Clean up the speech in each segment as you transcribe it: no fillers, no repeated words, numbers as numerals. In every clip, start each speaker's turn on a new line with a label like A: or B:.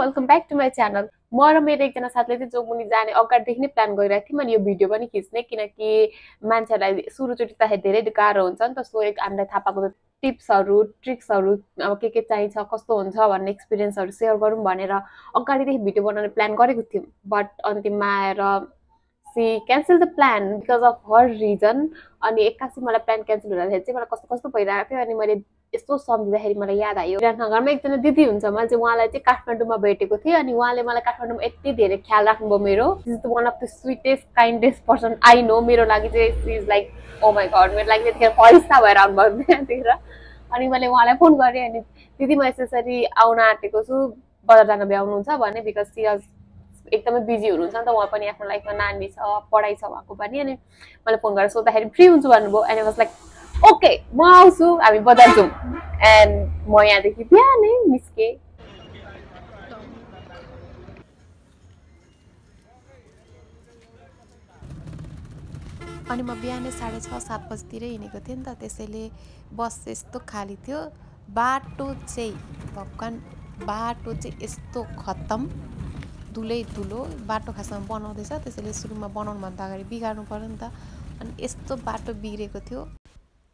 A: Welcome back to my channel. म र मेरो एकजना साथीले चाहिँ जोगमुनी जाने अगाडिदेखि नै प्लान गरिरहेको थियौँ। अनि यो भिडियो पनि खिच्ने, किनकि मान्छेहरूलाई सुरुचोटि त धेरै गाह्रो हुन्छ नि त। सो एक हामीलाई थाहा पाएको टिप्सहरू ट्रिक्सहरू अब के चाहिन्छ, कस्तो हुन्छ भन्ने एक्सपिरियन्सहरू सेयर गरौँ भनेर अगाडिदेखि भिडियो बनाउने प्लान गरेको थियौँ। बट अन्तिममा आएर she cancel the plan because of her reason. अनि एक्कासी मलाई प्लान क्यान्सल हुँदाखेरि चाहिँ मलाई कस्तो कस्तो भइरहेको थियो। अनि मैले यस्तो सम्झिँदाखेरि मलाई याद आयो, विराटनगरमा एकजना दिदी हुन्छ, मैले चाहिँ उहाँलाई चाहिँ काठमाडौँमा भेटेको थिएँ। अनि उहाँले मलाई काठमाडौँमा यति धेरै ख्याल राख्नुभयो मेरो। This is one of the sweetest kindest person I know. मेरो लागि चाहिँ she is like oh my God, मेरो लागि त्यतिखेर फरिस्ता भएर आउनुभयो त्यहाँतिर। अनि मैले उहाँलाई फोन गरेँ, अनि दिदी म यसरी आउन आँटेको छु, बजार जान भ्याउनुहुन्छ भने, बिकज सी एकदमै बिजी हुनुहुन्छ नि त उहाँ पनि, आफ्नो लाइफमा नानी छ, पढाइ छ उहाँको पनि। अनि मैले फोन गरेर सोद्धाखेरि फ्री हुन्छु भन्नुभयो। एन्ड वाज लाइक ओके म आउँछु, हामी बजार जाउँ। एन्ड म यहाँदेखि बिहानै निस्केँ।
B: अनि म बिहानै 6:30-7 बजीतिर हिँडेको थिएँ नि त। त्यसैले बस यस्तो खाली थियो। बाटो चाहिँ भगवान, बाटो चाहिँ यस्तो खत्तम, धुलै धुलो। बाटो खासमा बनाउँदैछ, त्यसैले सुरुमा बनाउनुभन्दा अगाडि बिगार्नु पर्यो नि त। अनि यस्तो बाटो बिग्रेको थियो।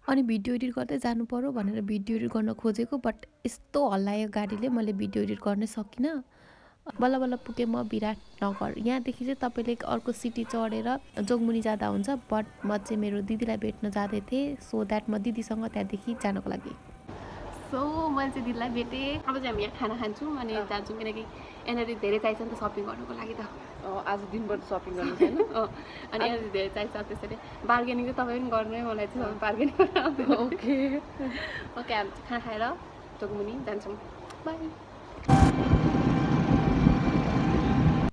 B: अनि भिडियो एडिट गर्दै जानु पर्यो भनेर भिडियो एडिट गर्न खोजेको, बट यस्तो हल्लायो गाडीले, मैले भिडियो एडिट गर्नै सकिनँ। बल्ल बल्ल पुगेँ म विराटनगर। यहाँदेखि चाहिँ तपाईँले अर्को सिटी चढेर जोगमुनी जाँदा हुन्छ, बट म चाहिँ मेरो दिदीलाई भेट्न जाँदै थिएँ। सो द्याट म दिदीसँग त्यहाँदेखि जानको लागि।
A: सो मैले चाहिँ दिदीलाई भेटेँ। अब चाहिँ हामी यहाँ खाना खान्छौँ अनि जान्छौँ, किनकि एनर्जी धेरै चाहिन्छ नि त सपिङ गर्नुको लागि त।
C: आज दिनभर सपिङ गर्नु छैन।
A: अनि एनर्जी धेरै चाहिन्छ, त्यसैले बार्गेनिङ चाहिँ तपाईँ पनि गर्नु है, मलाई चाहिँ बार्गेनिङ गरेर आउँदैन।
C: ओके
A: ओके, हामी खाना खाएर जोगमुनी जान्छौँ। बाई।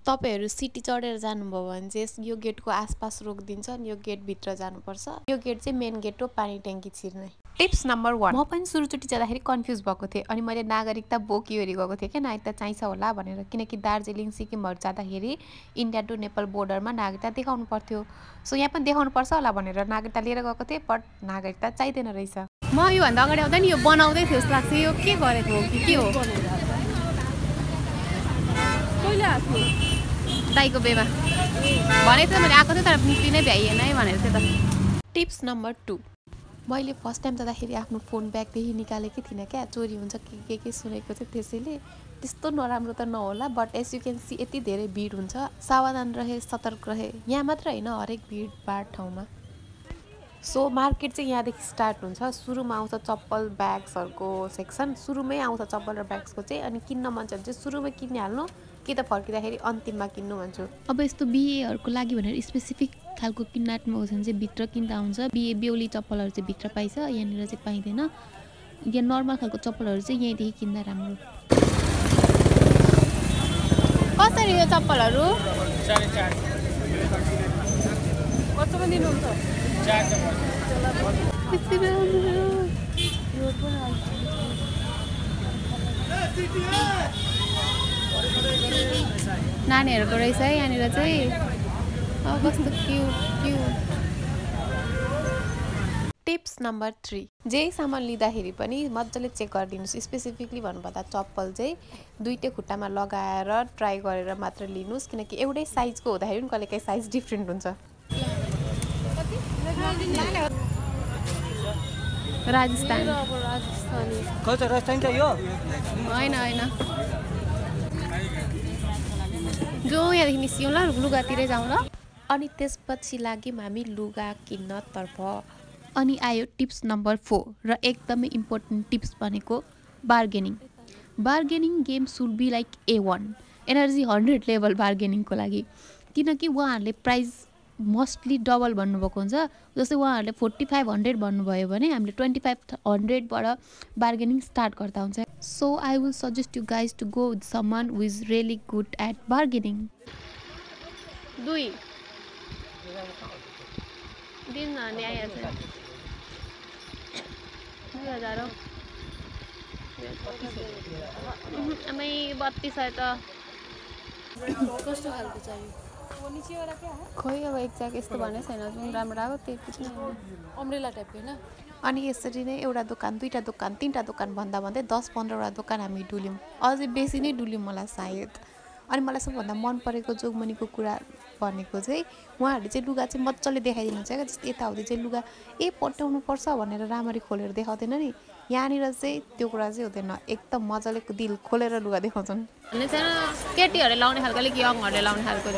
B: तपाईँहरू सिटी चढेर जानुभयो भने चाहिँ यो गेटको आसपास रोकिदिन्छ, अनि यो गेटभित्र जानुपर्छ। यो गेट चाहिँ मेन गेट हो, पानी ट्याङ्की छिर्ने। टिप्स नम्बर 1, म पनि सुरुचोटि जाँदाखेरि कन्फ्युज भएको थिएँ। अनि मैले नागरिकता बोकिवरी गएको थिएँ क्या, नागरिकता चाहिन्छ होला भनेर, किनकि दार्जिलिङ सिक्किमहरू जाँदाखेरि इन्डिया टु नेपाल बोर्डरमा नागरिकता देखाउनु पर्थ्यो। सो यहाँ पनि देखाउनु पर्छ होला भनेर नागरिकता लिएर गएको थिएँ, बट नागरिकता चाहिँदैन रहेछ।
A: म योभन्दा अगाडि आउँदा नि यो बनाउँदै थियो जस्तो लाग्छ। यो के गरेको हो कि के हो? दाइको बेमा भनेको थियो, मैले आएको थिएँ तर निस्किनै भ्याइएन है भनेको थियो त।
B: टिप्स नम्बर 2, मैले फर्स्ट टाइम जाँदाखेरि आफ्नो फोन ब्यागदेखि निकालेकै थिइनँ क्या, चोरी हुन्छ के सुनेको थियो। त्यसैले त्यस्तो नराम्रो त नहोला, but as you can see यति धेरै भिड हुन्छ। सावधान रहे, सतर्क रहे, यहाँ मात्र होइन हरेक भिडभाड ठाउँमा। सो मार्केट चाहिँ यहाँदेखि स्टार्ट हुन्छ। सुरुमा आउँछ चप्पल ब्याग्सहरूको सेक्सन, सुरुमै आउँछ चप्पल र ब्याग्सको चाहिँ। अनि किन्न मन छ भने चाहिँ सुरुमै किनिहाल्नु, कि त फर्किँदाखेरि अन्तिममा किन्नु भन्छु। अब यस्तो बिहेहरूको लागि भनेर स्पेसिफिक खालको किन्न आँट्नुभएको छ भने चाहिँ भित्र किन्दा हुन्छ। बिहे बेहुली चप्पलहरू चाहिँ भित्र पाइन्छ, यहाँनिर चाहिँ पाइँदैन। यहाँ नर्मल खालको चप्पलहरू चाहिँ यहीँदेखि किन्दा राम्रो।
A: कसरी यो चप्पलहरू?
C: कतिमा दिनुहुन्छ?
A: नानीहरूको रहेछ है यहाँनिर चाहिँ। कस्तो क्युट क्युट।
B: टिप्स नम्बर 3, जे सामान लिँदाखेरि पनि मजाले चेक गरिदिनुहोस्। स्पेसिफिकली भन्नुपर्दा चप्पल चाहिँ दुईटै खुट्टामा लगाएर ट्राई गरेर मात्र लिनुहोस्, किनकि एउटै साइजको हुँदाखेरि पनि कहिलेकाहीँ साइज डिफ्रेन्ट हुन्छ।
A: राजस्थान होइन जो यहाँदेखि निस्क्यौँ ल, लुगातिरै जाउँ ल।
B: अनि त्यसपछि लाग्यौँ हामी लुगा किन्नतर्फ। अनि आयो टिप्स नम्बर 4, र एकदमै इम्पोर्टेन्ट टिप्स भनेको bargaining. Bargaining game should be like A1, energy 100 level बार्गेनिङको लागि। किनकि उहाँहरूले प्राइस मोस्टली डबल भन्नुभएको हुन्छ। जस्तै उहाँहरूले 4500 भन्नुभयो भने हामीले 2500बाट बार्गेनिङ स्टार्ट गर्दा हुन्छ। So I will suggest you guys to go with someone who is really good at bargaining.
A: 2 दिन आइहाल्छ। 2000 हो। आमै 32 है त।
C: कस्तो खालको चाहियो? वो नीचे वाला क्या है?
A: खोइ अब एक्ज्याक्ट यस्तो भने छैन जुन राम्रो आयो त्यति नै हो
C: अम्ब्रेला टाइप हैन?
B: अनि यसरी नै एउटा दोकान दुईटा दोकान तीनटा दोकान भन्दा भन्दै 10-15वटा दोकान हामी डुल्यौँ अझै बेसी नै डुल्यौँ मलाई सायद अनि मलाई सबभन्दा मन परेको जोगमनीको कुरा भनेको चाहिँ उहाँहरूले चाहिँ लुगा चाहिँ मजाले देखाइदिनुहुन्छ क्या जस्तो यताउति चाहिँ लुगा पट्याउनु पर्छ भनेर राम्ररी खोलेर देखाउँदैन नि यहाँनिर चाहिँ त्यो कुरा चाहिँ हुँदैन एकदम मजाले दिल खोलेर लुगा देखाउँछन्
A: भन्ने छैन केटीहरूले लाउने खालको अलिक यङहरूले लाउने खालको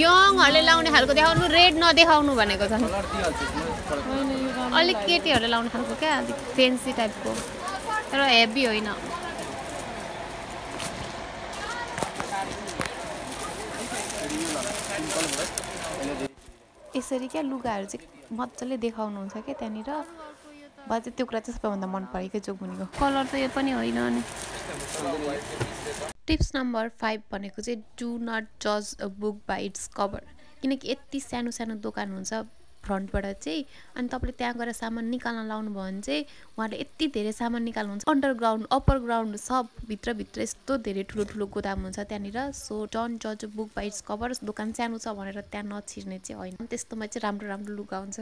A: यङहरूले लाउने खालको देखाउनु रेड नदेखाउनु भनेको छ अलिक केटीहरूले लाउने खालको क्या अलिक फेन्सी टाइपको तर हेभी होइन
B: यसरी क्या लुगाहरू चाहिँ मजाले देखाउनुहुन्छ क्या त्यहाँनिर मलाई चाहिँ त्यो कुरा चाहिँ सबैभन्दा मन पऱ्यो क्या जोगमुनीको
A: कलर त यो पनि होइन अनि
B: टिप्स नम्बर 5 भनेको चाहिँ डु नट जज a book by its cover किनकि यति सानो सानो दोकान हुन्छ फ्रन्टबाट चाहिँ अनि तपाईँले त्यहाँ गएर सामान निकाल्न लाउनुभयो भने चाहिँ उहाँले यति धेरै सामान निकाल्नुहुन्छ अन्डरग्राउन्ड अप्पर ग्राउन्ड सब भित्रभित्र यस्तो धेरै ठुलो ठुलो गोदाम हुन्छ त्यहाँनिर सो डन्ट जज बुक बाई इट्स कभर दोकान सानो छ भनेर त्यहाँ नछिर्ने चाहिँ होइन त्यस्तोमा चाहिँ राम्रो राम्रो लुगा हुन्छ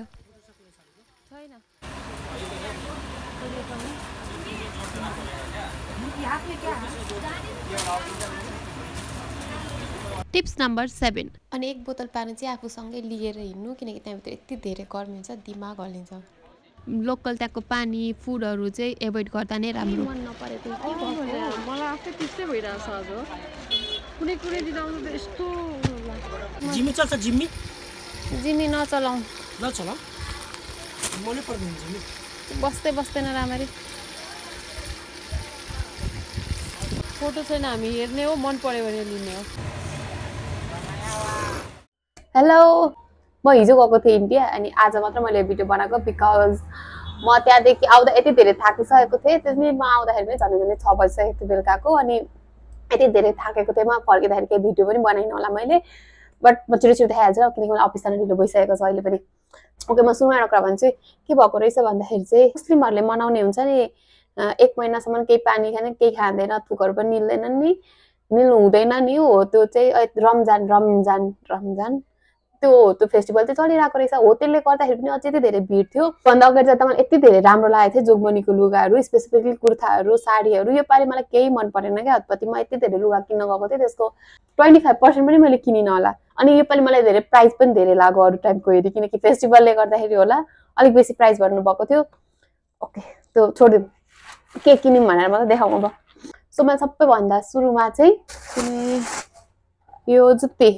A: टिप्स नम्बर 7
B: अनि एक बोतल पानी चाहिँ आफूसँगै लिएर हिँड्नु किनकि त्यहाँभित्र यति धेरै गर्मी हुन्छ दिमाग हल्लिन्छ
A: लोकल त्यहाँको पानी फुडहरू चाहिँ एभोइड गर्दा नै राम्रो
C: मलाई आफै त्यस्तै भइरहेछ आज कुनै कुनै दिन आउँदा त यस्तो
D: जिम्मी चल्छ जिम्मी
A: जिमी नचलाउँ
D: नचला मनै पर्दैन जिम्मी
A: बस्दै बस्दैन राम्ररी
C: फोटो छैन हामी हेर्ने हो मन पर्यो भने लिने हो
A: हेलो म हिजो गएको थिएँ इन्डिया अनि आज मात्र मैले भिडियो बनाएको बिकज म त्यहाँदेखि आउँदा यति धेरै थाकिसकेको थिएँ त्यसमै म आउँदाखेरि पनि झन् झन् 6 बजिसकेको थियो बेलुकाको अनि यति धेरै थाकेको थिएँ म फर्किँदाखेरि केही भिडियो पनि बनाइनँ होला मैले बट म छिटो छिटो देखाइहाल्छु किनकि मलाई अफिस जान ढिलो भइसकेको छ अहिले पनि ओके म सुरुमा एउटा कुरा भन्छु के भएको रहेछ भन्दाखेरि चाहिँ मुस्लिमहरूले मनाउने हुन्छ नि 1 महिनासम्म केही पानी खाने केही खाँदैन थुकहरू पनि निल्दैनन् नि निल्नु हुँदैन नि हो त्यो चाहिँ रमजान त्यो फेस्टिभल चाहिँ चलिरहेको रहेछ हो त्यसले गर्दाखेरि पनि अझै धेरै भिड थियो भन्दा अगाडि जाँदा मलाई यति धेरै राम्रो लागेको थियो जोगमनीको लुगाहरू स्पेसिफिकली कुर्ताहरू साडीहरू यो पालि मलाई केही मन परेन क्या हतपति म यति धेरै लुगा किन्न गएको थिएँ त्यसको 25% पनि मैले किनिनँ होला अनि यो पालि मलाई धेरै प्राइस पनि धेरै लाग्यो अरू टाइमको हेरी किनकि फेस्टिभलले गर्दाखेरि होला अलिक बेसी प्राइस भन्नु भएको थियो ओके त्यो छोडिदिउँ के किन्यौँ भनेर मात्रै देखाउँ अब सो मैले सबैभन्दा सुरुमा चाहिँ यो जुत्ती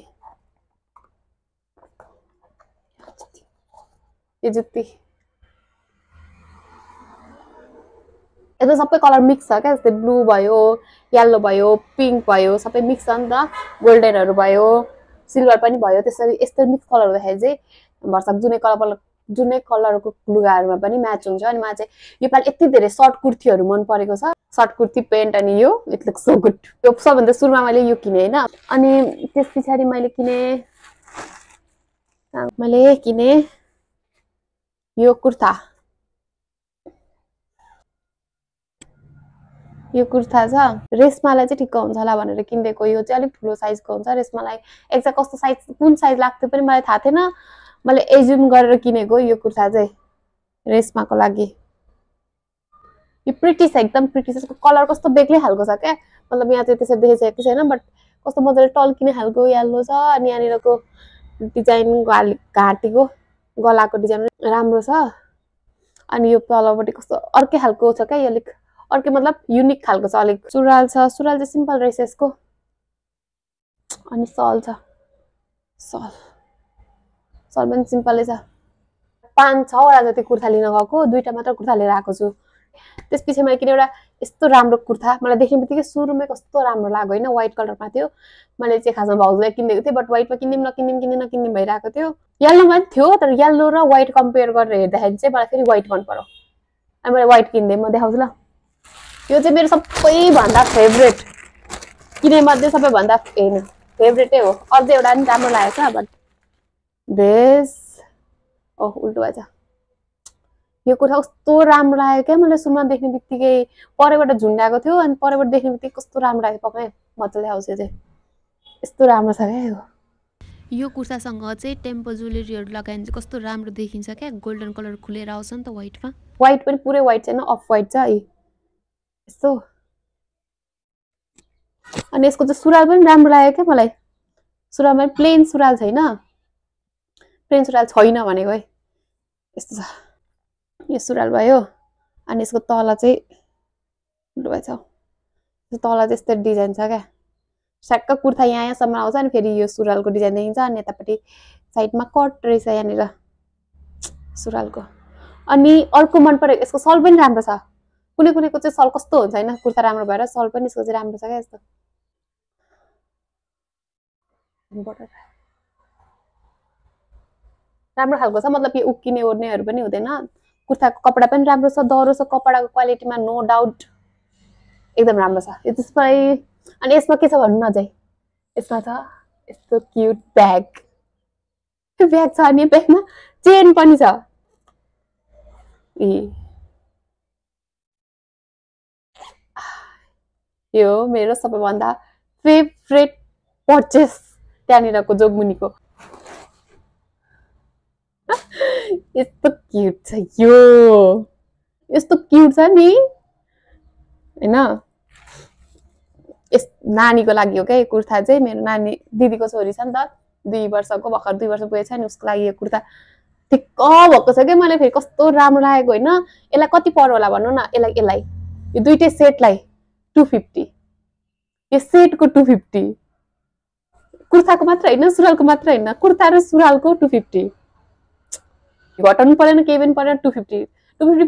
A: यसमा सबै कलर मिक्स छ क्या जस्तै ब्लू भयो येल्लो भयो पिङ्क भयो सबै मिक्स छ नि त गोल्डनहरू भयो सिल्भर पनि भयो त्यसरी यस्तो मिक्स कलर हुँदाखेरि चाहिँ भरसक जुनै कलरको लुगाहरूमा पनि म्याच हुन्छ अनि मलाई चाहिँ योपालि यति धेरै सर्ट कुर्तीहरू मन परेको छ सर्ट कुर्ती पेन्ट अनि यो इट लुक्स सो गुड यो सबभन्दा सुरुमा मैले यो किने होइन अनि त्यस पछाडि मैले किने यो कुर्ता छ रेशमालाई चाहिँ ठिक्क हुन्छ होला भनेर किनेको यो चाहिँ अलिक ठुलो साइजको हुन्छ रेशमालाई एक्ज्याक्ट कस्तो साइज कुन साइज लाग्थ्यो पनि मलाई थाहा थिएन मैले एज्युम गरेर किनेको यो कुर्ता चाहिँ रेशमाको लागि यो प्रिटी छ एकदम प्रिटी छ कलर कस्तो बेग्लै खालको छ क्या मतलब यहाँ चाहिँ त्यसरी देखाइसकेको छैन बट कस्तो मजाले टल्किने खालको येल्लो छ अनि यहाँनिरको डिजाइन घाँटीको गलाको डिजाइन राम्रो छ अनि यो तलपट्टि कस्तो अर्कै खालको छ क्या यो अलिक अर्कै मतलब युनिक खालको छ अलिक सुरुवाल चाहिँ सिम्पल रहेछ यसको अनि सल छ सल पनि सिम्पलै छ 5-6 वटा जति कुर्ता लिन गएको 2टा मात्र कुर्ता लिएर आएको छु त्यसपछि मैले किने एउटा यस्तो राम्रो कुर्ता मलाई देख्ने बित्तिकै सुरुमै कस्तो राम्रो लाग्यो होइन व्हाइट कलरमा थियो मैले चाहिँ खासमा भाउजूलाई किनेको थिएँ बट व्हाइटमा किन्दिम भइरहेको थियो येल्लोमा पनि थियो तर येल्लो र व्हाइट कम्पेयर गरेर हेर्दाखेरि चाहिँ मलाई फेरि व्हाइट मन पर्यो अनि मैले व्हाइट किनिदिएँ म देखाउँछु ल यो चाहिँ मेरो सबैभन्दा फेभरेट किने मध्ये सबैभन्दा हैन फेभरेटै हो अझै एउटा पनि राम्रो लागेको छ बट उल्टो भएछ यो कुर्ता कस्तो राम्रो लाग्यो क्या मलाई सुरुमा देख्ने बित्तिकै परैबाट झुन्डाएको थियो अनि परैबाट देख्ने बित्तिकै कस्तो राम्रो लाग्यो पक्कै मजाले आउँछ यो चाहिँ यस्तो राम्रो छ क्या यो
B: यो कुर्तासँग चाहिँ टेम्पो ज्वेलरीहरू लगायो भने चाहिँ कस्तो राम्रो देखिन्छ क्या, गोल्डन कलर खुलेर आउँछ नि त व्हाइटमा।
A: व्हाइट पनि पुरै व्हाइट छैन, अफ व्हाइट छ है यस्तो। अनि यसको चाहिँ सुरुवाल पनि राम्रो लाग्यो क्या मलाई। सुरुवालमा प्लेन सुरुवाल छैन, प्लेन सुरुवाल छैन भनेको है, यस्तो छ। यो सुरुवाल भयो अनि यसको तल चाहिँ भएछ, तल चाहिँ यस्तो डिजाइन छ क्या, ठ्याक्क कुर्ता यहाँसम्म आउँछ अनि फेरि यो सुरुवालको डिजाइन देखिन्छ अनि यतापट्टि साइडमा कट रहेछ यहाँनिर सुरुवालको। अनि अर्को मन परेको यसको सल पनि राम्रो छ। कुनै कुनैको चाहिँ सल कस्तो हुन्छ होइन, कुर्ता राम्रो भएर सल पनि यसको चाहिँ राम्रो छ क्या यस्तो। राम्रो खालको छ, मतलब कि उक्किने ओर्नेहरू पनि हुँदैन, कुर्ताको कपडा पनि राम्रो छ, दह्रो छ, कपडाको क्वालिटीमा नो डाउट एकदम राम्रो छ यो त्यसमै। अनि यसमा के छ भन्नु न चाहिँ, यसमा छ यस्तो क्युट ब्याग, ब्याग छ अनि ब्यागमा चेन पनि छ। यो मेरो सबैभन्दा फेभरेट पर्चेस त्यहाँनिरको जोगमुनीको। यस्तो क्युट छ यो, यस्तो क्युट छ नि हैन। यस नानीको लागि हो क्या यो कुर्ता चाहिँ, मेरो नानी दिदीको छोरी छ नि त, 2 वर्षको भर्खर 2 वर्ष पुगेछ नि, उसको लागि यो कुर्ता ठिक्क भएको छ क्या। मलाई फेरि कस्तो राम्रो लागेको होइन। यसलाई कति पर्यो होला भन्नु न, यसलाई यो दुईटै सेटलाई 250, यो सेटको 250, कुर्ताको मात्र होइन सुरुवालको मात्र होइन, कुर्ता र सुरुवालको 250। घटाउनु परेन, केही पनि परेन, 250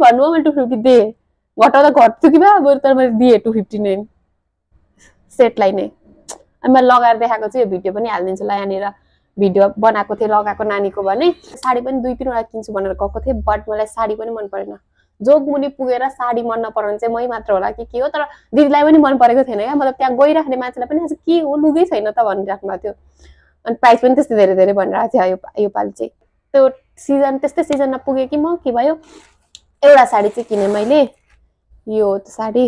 A: भन्नु मैले 250 दिएँ, घटाउँदा घट्छु कि बा, बरु तर मैले दिएँ 250 नै सेटलाई नै। अनि मैले लगाएर देखाएको चाहिँ यो भिडियो पनि हालिदिन्छु ल, यहाँनिर भिडियो बनाएको थिएँ लगाएको नानीको भने। साडी पनि 2-3वटा किन्छु भनेर गएको थिएँ, बट मलाई साडी पनि मन परेन। जोगमुनी पुगेर साडी मन नपराउने चाहिँ मै मात्र होला कि के हो, तर दिदीलाई पनि मन परेको थिएन क्या, मतलब त्यहाँ गइराख्ने मान्छेलाई पनि आज के हो लुगै छैन त भनिराख्नु भएको थियो। अनि प्राइस पनि त्यस्तै धेरै धेरै भनिरहेको थियो। योपालि चाहिँ त्यो सिजन त्यस्तै सिजनमा पुगेँ कि म, के भयो एउटा साडी चाहिँ किनेँ मैले, यो साडी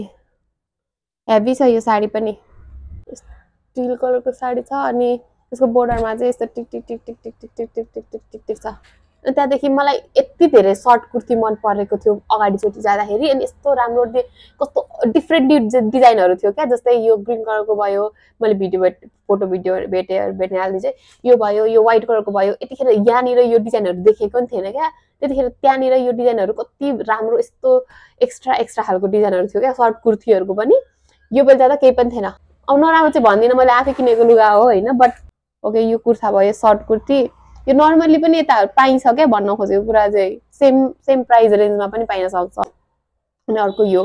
A: हेभी छ, यो साडी पनि स्टिल कलरको साडी छ अनि त्यसको बोर्डरमा चाहिँ यस्तो टिक टिक टिक टिक टिक टिक टिक टिक टिक टिक टिक टिक छ। अनि त्यहाँदेखि मलाई यति धेरै सर्ट कुर्ती मन परेको थियो अगाडिचोटि जाँदाखेरि, अनि यस्तो राम्रो कस्तो डिफ्रेन्ट डिजाइनहरू थियो क्या, जस्तै यो ग्रिन कलरको भयो, मैले फोटो भिडियो भेट्ने हालिदिएँ, यो भयो, यो व्हाइट कलरको भयो। यतिखेर यहाँनिर यो डिजाइनहरू देखेको पनि थिएन क्या, त्यतिखेर त्यहाँनिर यो डिजाइनहरू कति राम्रो यस्तो एक्स्ट्रा खालको डिजाइनहरू थियो क्या सर्ट कुर्तीहरूको पनि। यो बेला जाँदा केही पनि थिएन। अब नराम्रो चाहिँ भन्दिनँ, मैले आफै किनेको लुगा हो होइन, बट ओके यो कुर्ता भयो सर्ट कुर्ती, यो नर्मली पनि यता पाइन्छ क्या भन्न खोजेको कुरा चाहिँ, सेम प्राइस रेन्जमा पनि पाइन सक्छ। अनि अर्को यो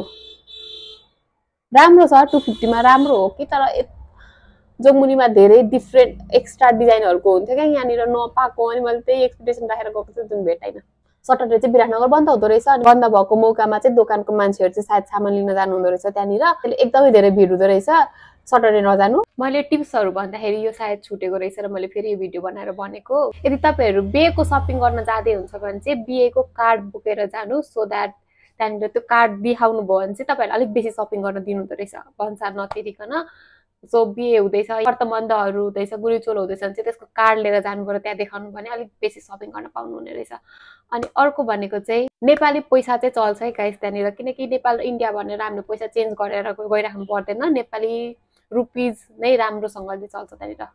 A: राम्रो छ, 250 मा राम्रो हो कि, तर जोगमुनीमा धेरै डिफ्रेन्ट एक्स्ट्रा डिजाइनहरूको हुन्थ्यो क्या, यहाँनिर नपाएको। अनि मैले त्यही एक्सपेक्टेसन राखेर गएको थिएँ, जुन भेटाइन। सटरडे चाहिँ विराटनगर बन्द हुँदो रहेछ, अनि बन्द भएको मौकामा चाहिँ दोकानको मान्छेहरू चाहिँ सायद सामान लिन जानु हुँदो रहेछ त्यहाँनिर, त्यसले एकदमै धेरै भिड हुँदो रहेछ, सटरडे नजानु। मैले टिप्सहरू भन्दाखेरि यो सायद छुटेको रहेछ र मैले फेरि यो भिडियो बनाएर भनेको। यदि तपाईँहरू बिहेको सपिङ गर्न जाँदै हुन्छ भने चाहिँ बिहेको कार्ड बोकेर जानु, सो द्याट त्यहाँनिर त्यो कार्ड देखाउनु भयो भने चाहिँ तपाईँहरूले अलिक बेसी सपिङ गर्न दिनुहुँदो रहेछ भन्सार नतिरिकन। सो बिहे हुँदैछ, व्रतबन्धहरू हुँदैछ, गुरुचोल हुँदैछ भने चाहिँ त्यसको कार्ड लिएर जानु पर्यो, त्यहाँ देखाउनु भने अलिक बेसी सपिङ गर्न पाउनुहुने रहेछ। अनि अर्को भनेको चाहिँ नेपाली पैसा चाहिँ चल्छ है गाइस त्यहाँनिर, किनकि नेपाल इन्डिया भनेर हामीले पैसा चेन्ज गरेर गइराख्नु पर्दैन, नेपाली रुपिज नै राम्रोसँगले चल्छ त्यहाँनिर।